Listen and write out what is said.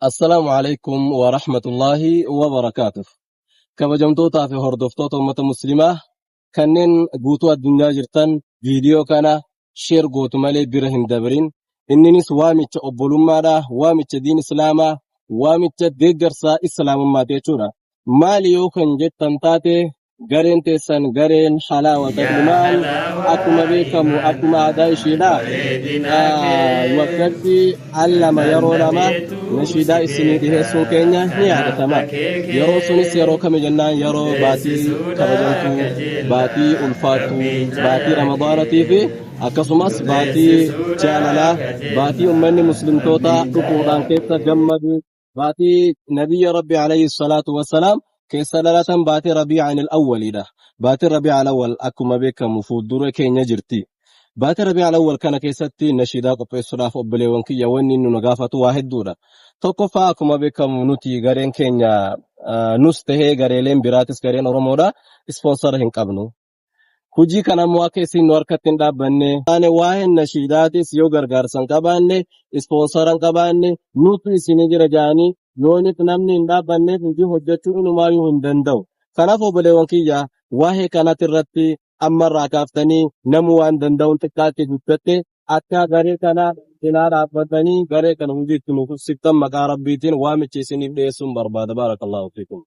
Assalaamu alaikum wa rahmatullaahi wa barakaatuh. Kabajamtootaa fi hordoftoota uummata muslimaa kanneen guutuu addunyaa jirtan viidiyoo kana share gootu malee bira hin dabrin. Inninis waamicha obbolummaadha, waamicha diin islaamaa, waamicha deeggarsaa islaamummaati jechuudha. Maali yoo kan jettan taate gareen teessan gareen halaawata imaan akkuma beekamu akkuma aadaa ishiidha. Waggaatti al lama yeroo lama nashiidaa isinii dhiheessuun keenya ni yaadatama. Yeroo sunis yeroo kami jennaan yeroo baatii kabajamtuu, baatii ulfaattuu, baatii ramadaanatii fi akkasumas baatii jaalalaa, baatii ummanni muslimtootaa dhufuudhaan keessa gammadu, baatii nabiyya rabbi alayhi salaatu wassalaam keessa dhalatan baatii rabii'an al-awwalidha. Baatiin rabii'al awwal akkuma beekamu fuuldura keenya jirti. Baatii rabii'al awwal kana keessatti nashiidaa qopheessuudhaaf obboleewwan kiyya wanni inni nu gaafatu waa hedduudha. Tokkoffaa akkuma beekamu nuti gareen keenya nus tahee gareeleen biraatis gareen Oromoodha ispoonsara hin qabnu. Hujii kana immoo akka isin nu harkatti hin dhaabbanne taane waa'een nashiidaatis yoo gargaarsa hin qabaanne ispoonsara hin qabaanne nutu isinii jira jedhanii yoonif namni hin dhaabbanneef hojii hojjechuu inumaayyuu hin danda'u. Kanaaf obboleewwan kiyya waa'ee kanatti irratti ammarraa kaaftanii namuu waan danda'uun xiqqaatte guddatte akka garee kana cinaa dhaabbatanii garee kana hojii itti nuuf fufsiftan maqaa Rabbiitiin waamicha isiniif dhiyeessuun barbaada. Baarakallaahu fiikum.